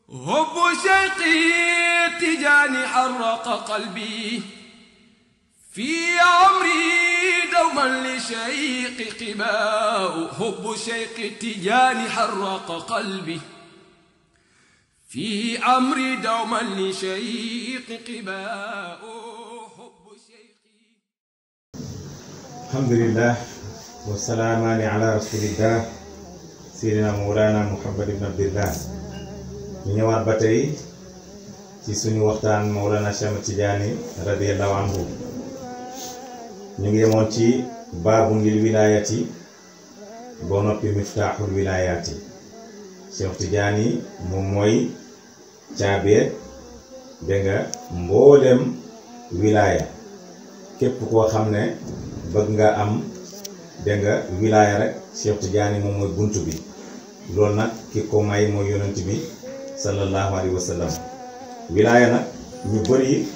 حب شيقي تجاني حرق قلبي في عمري دوما لشيق قباء. حب شيق تجاني حرق قلبي في عمري دوما لشيق قباء. حب شيقي. الحمد لله والسلامان على رسول الله سيدنا مولانا محمد بن عبد الله. ñu ñëwaat ba tey ci suñu waxtaan Mawlana Cheikh Tidiane radiyallahu anhu. ñu ngi yemoon ci baabun lil wilaayati boo noppi miftaaxul wilaayaati. Cheikh Tidiane moom mooy caabee da nga mboolem wilaaya. képp koo xam ne bëgg nga am da nga wilaaya rek Cheikh Tidiane moom mooy buntu bi. loolu nag ki ko may mooy yonent bi sallallahu alayhi wa sallam. wilaaya nag ñu bëri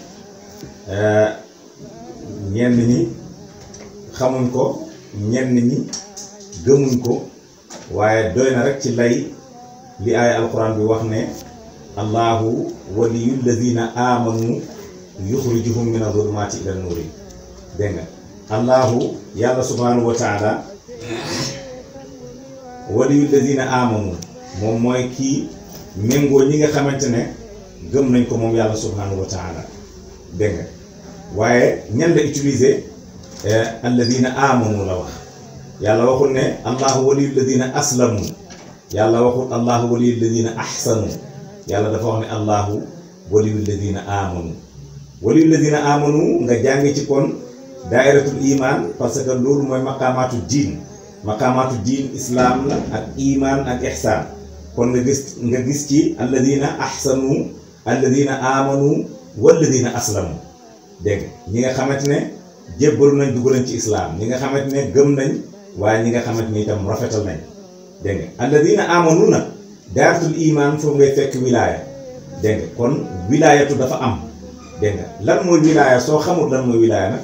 ñenn ñi xamuñ ko, ñenn ñi gëmuñ ko, waaye doy na rek ci lay li aaya alquran bi wax ne allahu waliyul ladina amanu yuxrijuhum min azulumati ila nuuri. dégg nga allahu yàlla subhanahu wa taala waliyul ladina amanu moom mooy kii méngoo ñi nga xamante ne gëm nañ ko moom yàlla subhanahu wa taala. dégg nga waaye ñan la utiliser alladina amanu la wax. yàlla waxul ne allahu waliyul ladina aslamu, yàlla waxul allahu waliyul ladina ahsanu. yàlla dafa wax ne allahu waliyul ladina amanu. waliyul ladina amanu nga jàngi ci kon dairatul iman, parce que loolu mooy maqaamaatu diin. maqaamaatu diin islam la ak iman ak ihsaan. kon nga gis ci alladina ahsanu alladina amanu walladina aslamu. dégg nga ñi nga xamante ne jébbalu nañ dugg nañ ci islam, ñi nga xamante ne gëm nañ, waaye ñi nga xamante ni itam rafetal nañ. dégg nga alladina amanu nag daaratul iman foofu ngay fekk wilaaya. dégg nga kon wilaayatu dafa am. dégg nga lan mooy wilaaya? soo xamul lan mooy wilaaya nag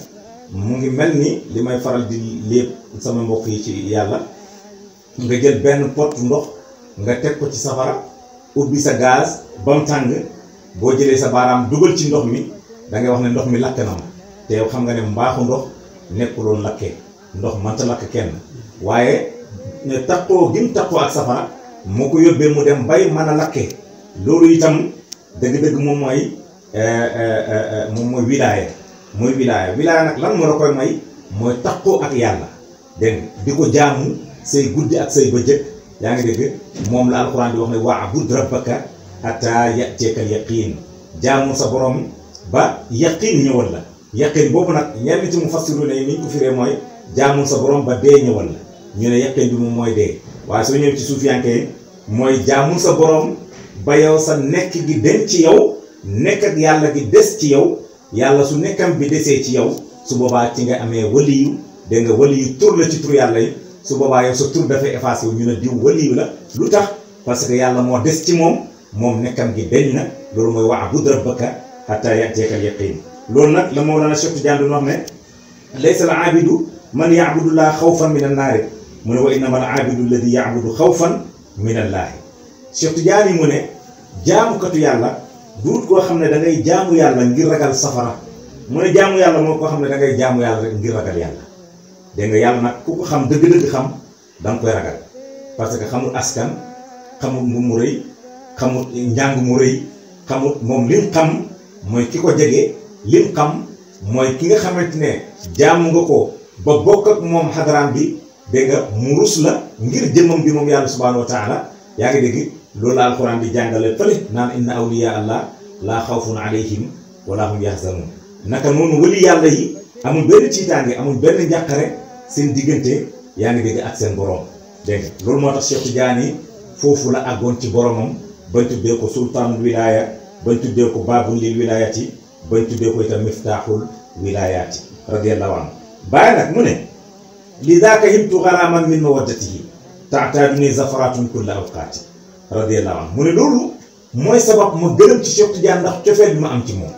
mu ngi mel ni li may faral di lépp sama mbokk yi ci yàlla. nga jël benn pot ndox nga teg ko ci safara, ubbi sa gaz ba mu tàng, boo jëlee sa baaraam dugal ci ndox mi da ngay wax ne ndox mi lakk na ma. te yow xam nga ne mbaaxu ndox nekkuloon lakkee. ndox mënta lakk kenn, waaye ne takkoo gi mu takkoo ak safara moo ko yóbbee mu dem bay mën a lakkee. loolu itam dëgg-dëgg moom mooy wilaaya. mooy wilaaya. wilaaya nag lan moo la koy may? mooy takkoo ak yàlla. dégg nga di ko jaamu say guddi ak say bëccëg. yaa ngi dégg moom la alxuraan di wax ne wa'bud rabbaka hatta ya'tiyakal yaqiin. jaamu sa borom ba yaqiin ñëwal la. yaqiin boobu nag ñenn ci mufassiru ne ni ñu ko firee mooy jaamul sa borom ba dee ñëwal la. ñu ne yaqiin bi moom mooy dee. waaye soo ñëw ci suufiyanke yi mooy jaamul sa borom ba yow sa nekk gi den ci yow, nekk ak yàlla gi des ci yow. yàlla su nekkam bi desee ci yow, su boobaa ci nga amee waliyu. dégg nga waliyu tur la ci tur yàlla yi. su boobaa yow sa tur dafay effacé wu, ñu ne diw waliyu la. lu tax? parce que yàlla moo des ci moom nekkam gi deñ na. loolu mooy wa'bud rabbaka hatta ya'tiyakal yaqiin. loolu nag la Mawlana Cheikh Tidiane doon wax ne laysa al aabidu man ya'budu llaaha xawfan min an-naari, mu ne wa innama al aabidu alladi ya'budu xawfan min allaahi. Cheikh Tidiane mu ne jaamukatu yàlla duut koo xam ne da ngay jaamu yàlla ngir ragal safara. mu ne jaamu yàlla moo koo xam ne da ngay jaamu yàlla rek ngir ragal yàlla. dégg nga yàlla nag ku ko xam dëgg-dëgg xam da nga koy ragal, parce que xamul askan, xamul mbu mu rëy, xamul njàng mu rëy, xamul moom lim xam mooy ki ko jege. lim xam mooy ki nga xamante ne jaamu nga ko ba bokk ak moom xadaraan bi. dégg nga mu rus la ngir jëmmam bi moom yàlla subhanahu wa taala. yaa ngi dégg loolu la alquran di jàngale fële naan inna awliya allah laa xawfun alayhim wala hum yahzanun. naka noonu wali yàlla yi amul benn tiitaange, amul benn njàqare seen diggante. yaa ngi dégg ak seen borom. dégg nga loolu moo tax Cheikh Tidiane foofu la àggoon ci boromam bañ tuddee ko sultaanul wilaaya, bañ tuddee ko baabul lil wilaayati, bañ tuddee ko itam miftaaxul wilaayaati radiyallahu anhu. bàyyi nag mu ne li daaka hibtu gharaaman min mawaddatihi ta'taaduni zafaratun kulla awqaati radiyallahu anhu. mu ne loolu mooy sabab ma gërëm ci Cheikh Tidiane ndax cofeel bi ma am ci moom.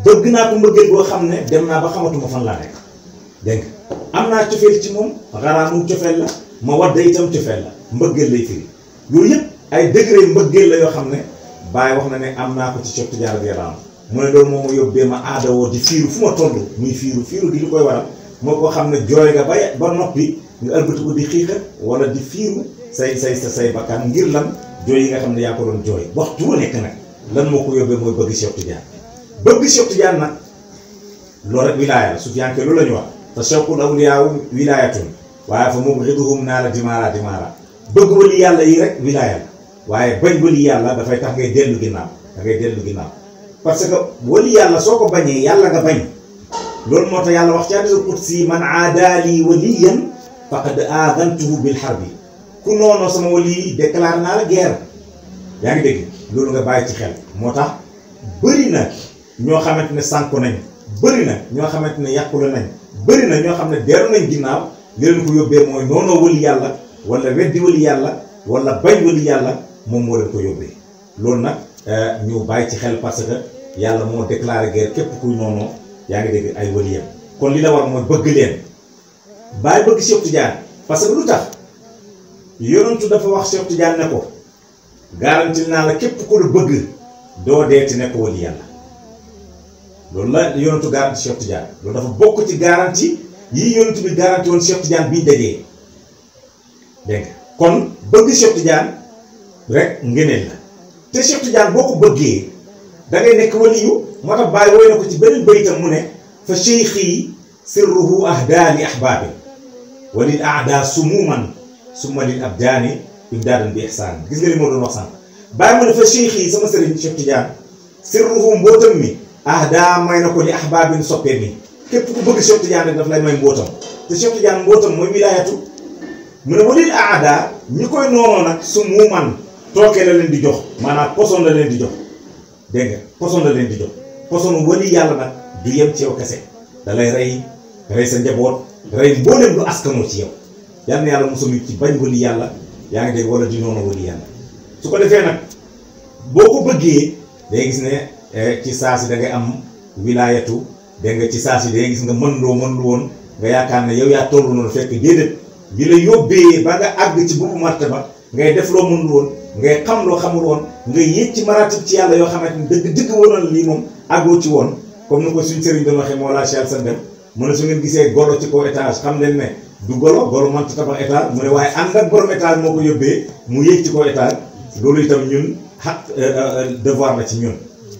bëgg naa ko mbëggeel boo xam ne dem naa ba xamatuma fan laa nekk. dégg nga am naa cofeel ci moom. xaraamu cofeel la, ma wadda itam cofeel la, mbëggeel lay firi. yooyu yëpp ay degré mbëggeel la yoo xam ne Baye wax na ne am naa ko ci Cheikh Tidiane radiyallahu anhu mu ne loolu moom ma yóbbee ma aada woo di fiiru fu ma toll muy fiiru di li koy waral moo ko xam ne jooy nga ba noppi nga ëlbati ko di xiixat wala di fiiru say bakkan ngir lan jooy yi nga xam ne yaa ko doon jooy waxtu wu nekk nag lan moo ko yóbbee mooy bëgg Cheikh Tidiane bëgg Cheikh Tidiane nag loolu rek wilaaya la Sufyaan loolu la ñu wax te shawqul awliyaa wilaayatun waaye fa mubghiduhum naara dimaara bëgg wali yàlla yi rek wilaaya la waaye bañ wali yàlla dafay tax ngay dellu ginnaaw parce que wali yàlla soo ko bañee yàlla nga bañ loolu moo tax yàlla wax ci hadiisul qudsi man aadaali waliyan faqad aadantuhu bil harbi ku noonoo sama wali déclaré naa la guerre yaa ngi dégg loolu nga bàyyi ci xel moo tax bëri na ñoo xamante ne sànku nañ bëri na ñoo xamante ne yàqule nañ bëri na ñoo xam ne deeru nañ ginnaaw li leen ko yóbbee mooy noonoo wali yàlla wala weddi wali yàlla wala bañ wali yàlla moom moo leen ko yóbbee loolu nag ñu bàyyi ci xel parce que yàlla moo déclaré guerre képp kuy noonoo yaa ngi dégg ay waliyam kon li la war mooy bëgg leen bàyyi bëgg Cheikh Tidiane parce que lu tax yonentu dafa wax Cheikh Tidiane ne ko garanti naa la képp ku la bëgg doo deeti nekk wali yàlla loolu la yonentu garanti Cheikh Tidiane loolu dafa bokk ci garanti yii yonentu bi garanti woon Cheikh Tidiane biñ dajee dégg nga kon bëgg Cheikh Tidiane rek ngëneel la te Cheikh Tidiane boo ko bëggee da ngay nekk waliyu moo tax bàyyi woy na ko ci beneen baytam mu ne fa cheikhi sirruhu ahdaa li ahbaabi wa lil aadaa sumuman summa lil abdaani imdaadan bi ihsaan gis nga li moo doon wax sànq bàyyi mu ne fa cheikhi sama sëriñ Cheikh Tidiane sirruhu mbootam mi ahdaa may na ko li ahbaabin soppee mi képp ku bëgg Cheikh Tidiane rek daf lay may mbootam te Cheikh Tidiane mbootam mooy wilaayatu mu ne wa lil aadaa ñi koy noonoo nag sumuman tookee la leen di jox maanaam poson la leen di jox dégg nga poson la leen di jox posonu wali yàlla nag du yem ci yow kese da lay rey sa njaboot rey mboolem lu askanoo ci yow yal na yàlla musal ci bañ wali yàlla yaa ngi dégg wala di noonu wali yàlla su ko defee nag boo ko bëggee day gis ne ci saa si da ngay am wilaayatu dégg nga ci saa si day gis nga mën lu woon nga yaakaar ne yow yaa tollu noonu fekk déedéet bi la yóbbee ba nga àgg ci boppu martaba ngay def loo mën lu woon ngay xam loo xamul woon ngay yéeg ci maratib ci yàlla yoo xamante ni dëgg waroon lii moom àggoo ci woon comme ni ko suñ sëriñ doon waxee moo laa Cheikh Sandem mu ne su ngeen gisee golo ci kaw étage xam leen ne du golo mënta tabax étage mu ne waaye ànd ak borom étage moo ko yóbbee mu yéeg ci kaw étage loolu itam ñun devoir la ci ñun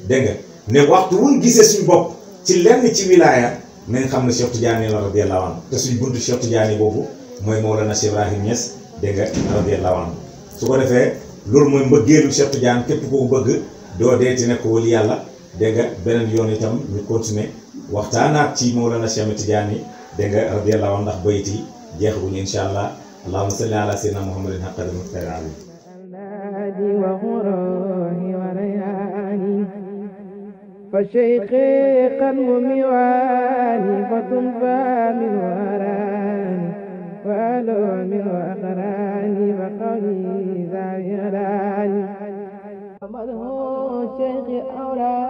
dégg nga ne waxtu wuñ gisee suñ bopp ci lenn ci wilaaya nañ xam ne Cheikh Tidiane la radiyallahu anhu te suñ buntu Cheikh Tidiane boobu mooy Mawlana Cheikh Ibrahim Niass dégg nga radiyallahu anhu su ko defee loolu mooy mbëggeelu Cheikh Tidiane képp koo bëgg doo deeti nekk wali yàlla dégg nga beneen yoon itam ñu continuer waxtaanaat ci Mawlana Cheikh Tidiane yi dégg nga radiyallahu anhu ndax bayit yi jeexaguñu insha allah allahumma salli ala sayyidina muhammadin haqqal muqtari alayhi فشيخي قلم مواني فتنفى من وراني وألو من وأقراني وقولي ذا يراني ومدهو شيخ أولاني